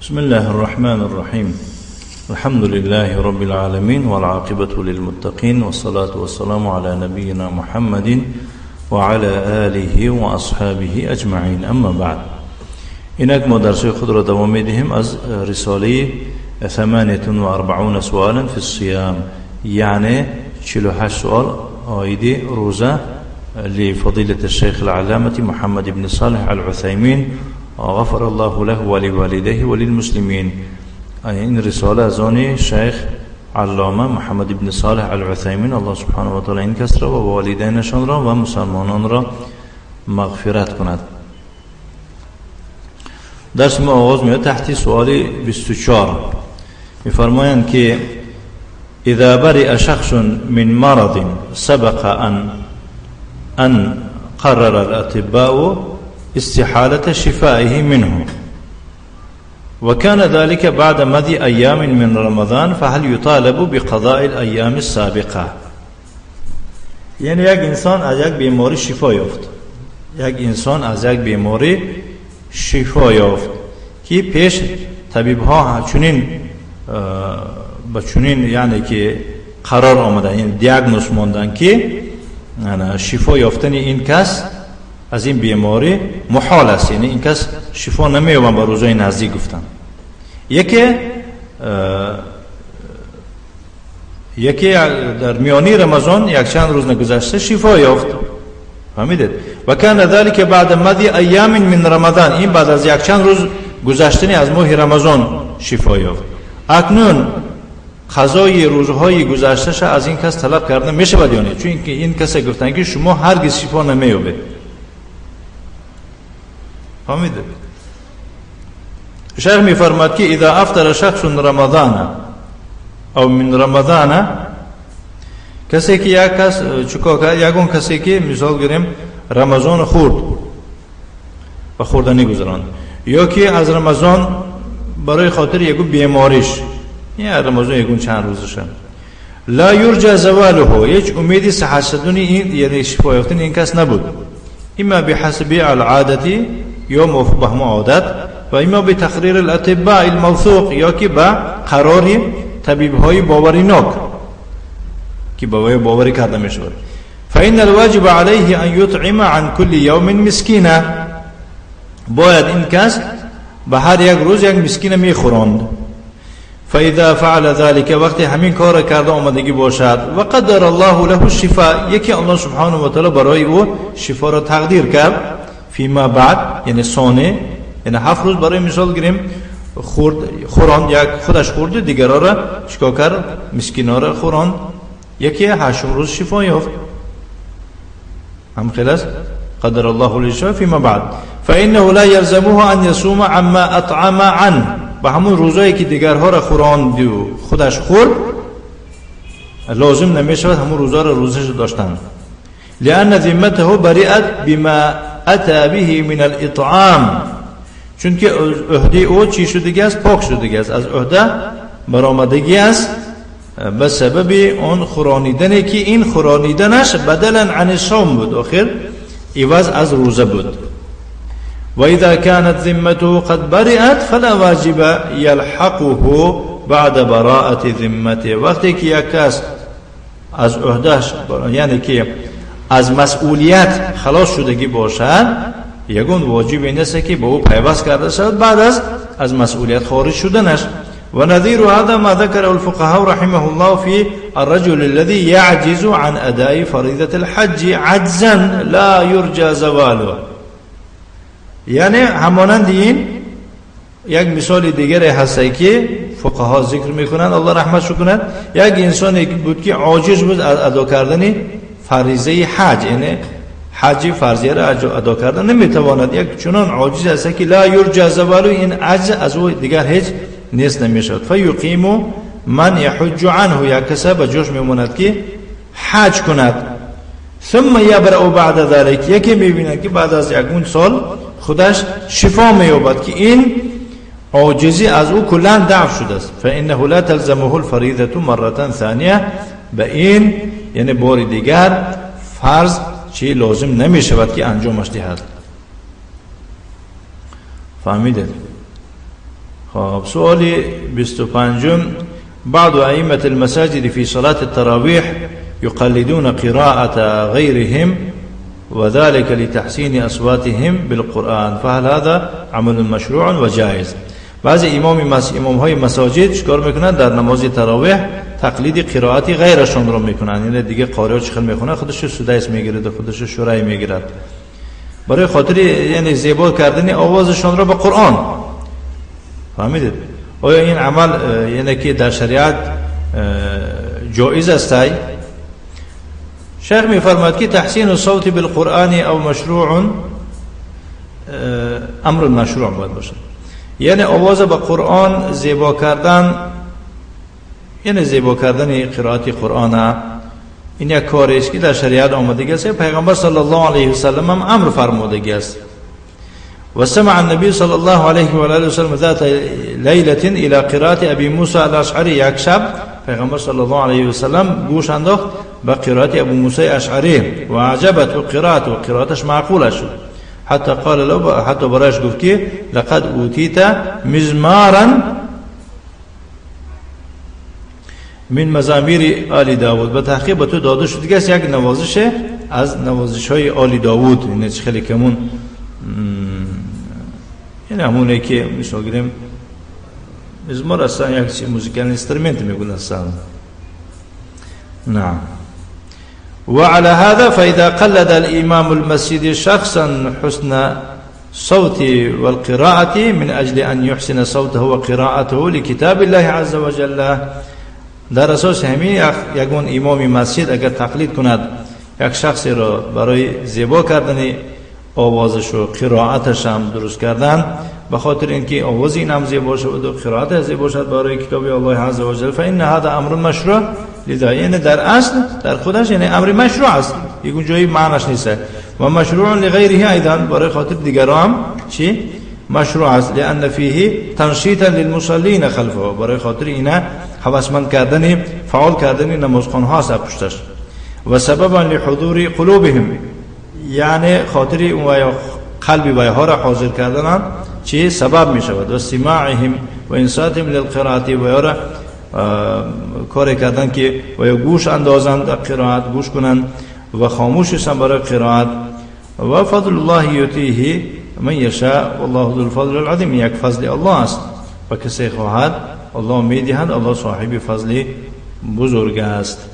بسم الله الرحمن الرحيم. الحمد لله رب العالمين والعاقبة للمتقين والصلاة والسلام على نبينا محمد وعلى آله وأصحابه أجمعين. أما بعد، اینک ما درس خود را دوام میدهیم از رساله 48 سوالا في الصيام، یعنی 48 سوال عاید روزه لفضيلة الشيخ العلامة محمد بن صالح العثيمين غفر الله له ولوالديه وللمسلمين. این رساله از آن شیخ علامه محمد بن صالح العثیمین، الله سبحانه و تعالی این کس را و والدینشان را و مسلمانان را مغفرت کند. درس ما آغاز می‌شود تحت سؤال 24. می‌فرمایند که اذا برئ شخص من مرض سبق ان قرر الاطباء استحالة شفائه منه وكان ذلك بعد مضي أيام من رمضان فهل يطالب بقضاء الأيام السابقة؟ یعنی یک انسان از یک بیماری شفا یافت، یک انسان از یک بیماری شفا یافت که پیش طبیب ها چنین به چنین یعنی که قرار آمدن، یعنی دیاگنوز ماندن که شفا یافتن این کس از این بیماری محال است، یعنی این کس شفا نمی‌یابد، به روزهای نزدیک گفتن. یکی در میانی رمضان یک چند روز نگذشته شفا یافت، فهمیدید؟ و کان ذلك بعد مضی ایام من رمضان، این بعد از یک چند روز گذشتن از ماه رمضان شفا یافت. اکنون قضای روزهای گذشته‌اش از این کس طلب کرده میشود یا نه؟ چون که این کس گفتن که شما هرگز شفا نمی‌یابید. فهمیدید؟ شیخ میفرماد که اذا افطر شخص رمضان او من رمضان، کسی که یک کس چیکار کرد، یگون کسی که مثال گیریم رمضان خورد و خوردنی گذراند، یا که از رمضان برای خاطر یگون بیماریش، یا رمضان یگون چند روزشه، لا یرجى زواله، هیچ امیدی صحت شدن این یعنی شفا یافتن این کس نبود، اما بحسب العادة یا موافق به عادت، و اما به تقریر الاطباء الموثوق، یا که به قرار طبیب های باوریناک که به وی باوری کرده می شود. فإن الواجب عليه أن يطعم عن كل يوم مسكينا، باید این کس به هر یک روز یک مسکین می خوراند. فإذا فعل ذلك، وقتی همین کار کرده آمدگی باشد، و قدر الله له الشفاء، یکی الله سبحانه و تعالی برای او شفا را تقدیر کرد، فيما بعد یعنی ثانه، یعنی 7 روز برای مثال گیریم خورد، خوراند، یک خودش خورد، دیگرها را چیکار کرد؟ مسکینا را خوراند، یکی 8 روز شفا یافت. هم خلاص قدر الله له فيما بعد فإنه لا يلزمه أن يصوم عما أطعم عنه، به همون روزایی که دیگرها را خوراند و خودش خورد لازم نمیشود همون روزا را روزش داشتن، لأن ذمته برئت بما أتى به من الإطعام، چون که عهده او چی شدگی است؟ پاک شدگی است، از عهده برآمدگی است به سبب آن خورانیدنی که این خورانیدنش بدلا عن الصوم بود، آخر عوض از روزه بود. و اذا كانت ذمته قد برئت فلا واجب يلحقه بعد براءة ذمته، وقتی که یک کس از عهدهش یعنی که از مسئولیت خلاص شدگی باشد، یگون واجب نیست که به او پیوست کرده شود بعد از مسئولیت خارج شدنش. و نظیر هذا ما ذكره الفقهاء رحمه الله في الرجل الذي يعجز عن أداء فريضة الحج عجزا لا يرجى زواله، یعنی همانند این یک مثال دیگری هست که فقها ذکر میکنند، الله رحمتش کند، یک انسانی بود که عاجز بود از ادا کردن فریضه حج، یعنی حج فرضیه را ادا کردن نمیتواند، یک چنان عاجز است که لا یرجى زواله، این عجز از او دیگر هیچ نیست نمیشد. فیقیم من یحج عنه، یک کس به جوش میماند که حج کند، ثم یبرأ بعد ذلك، یکی میبیند که بعد از یک سال خودش شفا مییابد که این عاجزی از او کلا دفع شده است. فانه لا تلزمه الفریضه مره ثانیه، به این یعنی بار دیگر فرض چی لازم نمی شود که انجامش دهد. فهمیدید؟ خب سؤال 25. بعض أئمة المساجد في صلاة التراويح يقلدون قراءة غيرهم وذلك لتحسين أصواتهم بالقرآن، فهل هذا عمل مشروع وجائز؟ بعضی امام های مساجد چیکار میکنن؟ در نماز تراویح تقلید قرائت غیرشون رو میکنن، یعنی دیگه قاری چخل میخونه خودش سدیس میگیرد، خودش شورای میگیرد، برای خاطر یعنی زیبا کردن آوازشون رو به قرآن. فهمیدید؟ آیا این عمل یعنی که در شریعت جایز است؟ شیخ میفرماید که تحسین الصوت بالقرآن او مشروع، امر مشروع باید باشه، یعنی آواز به قرآن زیبا کردن، یعنی زیبا کردن قرائت قرآن، این یک کاری است که در شریعت آمده است. پیغمبر صلی الله علیه و سلم هم امر فرمودگی است. و سمع النبي صلی الله علیه و آله و سلم ذات لیلة الى قراءة ابی موسی الاشعری، یک شب پیغمبر صلی الله علیه و سلم گوش انداخت به قرائت ابو موسی اشعری و عجبته قراءته، قرائتش معقول شد، حتی قال له، حتی برایش گفت که لقد اوتیت مزمارا من مزامیر آل داود، به تحقیق به تو داده شد دیگه یک نوازش از نوازش های آل داود، یعنی خیلی کمون، یعنی همونه که مثلا گیریم مزمار اصلا یک musical instrument میگن اصلا. نعم. وعلى هذا فإذا قلد الإمام المسجد شخصا حسن صوت والقراءة من أجل أن يحسن صوته وقراءته لكتاب الله عز وجل، در اساس همین یگون امام مسجد اگر تقلید کند یک شخصی را برای زیبا کردن آوازش و قرائتش هم درست کردن، به خاطر اینکه آواز این هم زیبا شود و قرائت زیبا شود برای کتاب الله عز وجل، فإن هذا امر مشروع لذا، یعنی در اصل در خودش یعنی امر مشروع است، یگون جایی معنیش نیست، و مشروع لغیره ایضا، برای خاطر دیگران هم چی مشروع است، لأن فیه تنشیطا للمصلین خلفه، برای خاطر اینا هوسمند کردن فعال کردن نمازخوان‌ها است پشتش، و سببا لحضور قلوبهم، یعنی خاطر و قلب ویها را حاضر کردن چی سبب می شود، و استماعهم و انصاتهم للقراءة، و یا را کار کردن که و یا گوش اندازند در قرائت، گوش کنند و خاموش هستند برای قرائت. و فضل الله یؤتیه من یشاء والله ذو الفضل العظیم، یک فضل الله است و کسی خواهد الله میدهد، الله صاحب فضل بزرگ است.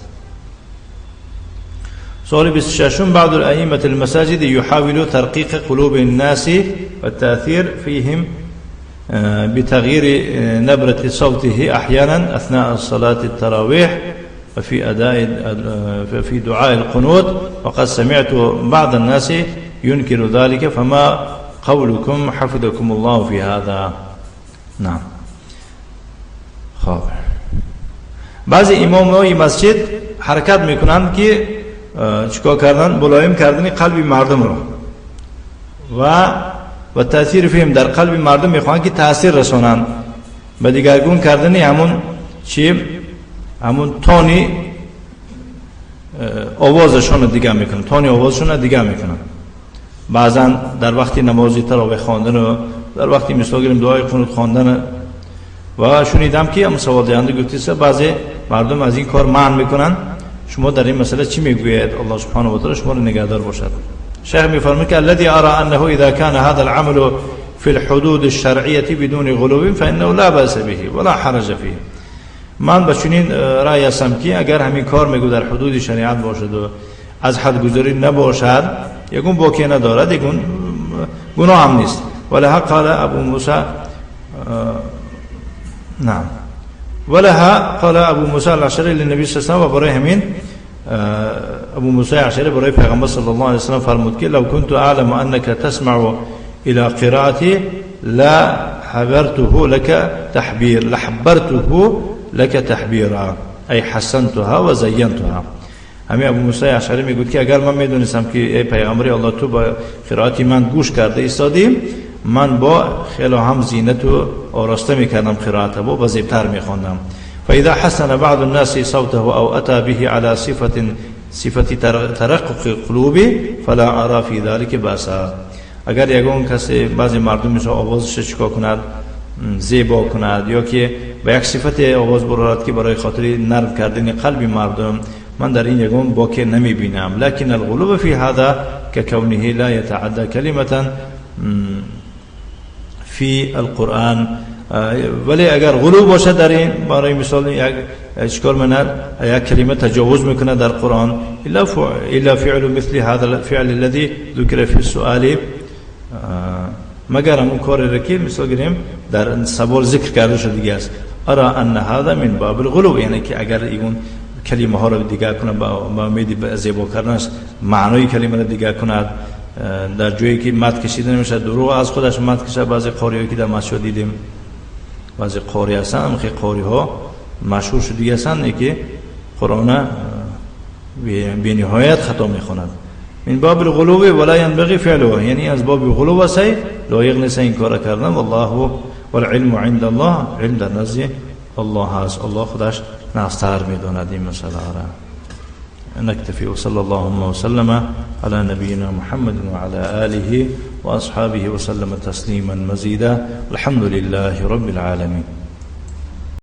سؤال 26. بعض الأئمة المساجد يحاول ترقيق قلوب الناس والتأثير فيهم بتغيير نبرة صوته أحيانا أثناء صلاة التراويح وفي أداء في دعاء القنوت، وقد سمعت بعض الناس ينكر ذلك، فما قولكم حفظكم الله في هذا؟ نعم. خب بعضی امام‌های مسجد حرکت میکنند که چیکار کردن؟ ملایم کردن قلب مردم رو و تاثیر فهم در قلب مردم میخوان که تاثیر رسانند به دیگرگون کردن همون چی؟ همون تونی آوازشون رو دیگه میکنن، تونی آوازشون رو دیگه میکنن. بعضا در وقتی نماز تراویح خواندن و در وقتی مثلا گیریم دعای قنوت خواندن، و شنیدم که هم سوال دهنده گفته بعضی مردم از این کار منع میکنن. شما در این مسئله چی میگویید؟ الله سبحانه و تعالی شما رو نگهدار باشد. شیخ میفرماید که الذي ارى انه اذا كان هذا العمل في الحدود الشرعيه بدون غلو فانه لا باس به ولا حرج فيه. من به چنین رأی هستم که اگر همین کار میگو در حدود شریعت باشد و از حد گذاری نباشد، یکون باکی ندارد، یکون گناه هم نیست. ولها قال ابو موسی نعم ولها قال ابو موسی الاشعری للنبی صلی الله علیه و برای همین ابو موسی الاشعری برای پیغمبر صلی الله علیه و سلم فرمود که لو كنت اعلم انك تسمع الى قراءتي لا حبرته لك تحبير لحبرته لك تحبيرا ای حسنتها و زینتها. همین ابو موسی اشعری میگوید که اگر من میدونستم که ای پیغمبر الله تو با قرائت من گوش کرده ایستادی، من با خیلی هم زینت و آراسته میکردم قرائت با و زیبتر میخواندم. فاذا حسن بعض الناس صوته او اتى به على صفه ترقق قلوب فلا ارى في ذلك باسا. اگر یگان کسی بعضی مردم میشه آوازش چیکار کند، زیبا کند یا که به یک صفت آواز برارد که برای خاطر نرم کردن قلب مردم، من در این یگان باکه نمی بینم. لكن الغلو في هذا ككونه لا يتعدى كلمة في القرآن. ولی اگر غلو باشه در این، برای مثال یک اشکال منه یک کلمه تجاوز میکنه در قرآن، الا فعل مثل هذا الفعل الذي ذكر في السؤال، مگر همون کاری را که مثال گیریم در سوال ذکر کرده شده دیگه است. ارى ان هذا من باب الغلو، یعنی که اگر ایون کلمه ها رو دیگر کنه با امید زیبا کردنش معنای کلمه رو دیگر کند، در جایی که مد کشیده نمیشه دروغ از خودش مد کشه. بعضی قاری که در مسجد دیدیم بعضی قاری هستن، خیلی قاری ها مشهور شده دیگه هستن که قرآن بی نهایت خطا میخوند. من باب الغلو ولا ينبغي فعله، یعنی از باب غلو است، لایق نیست این کار کردن. والله والعلم عند الله، علم در نزد الله هست، الله خودش نستر میداند این مسئله را. نكتفي وصلى اللهم وسلم على نبينا محمد وعلى آله وأصحابه وسلم تسليما مزيدا. الحمد لله رب العالمين.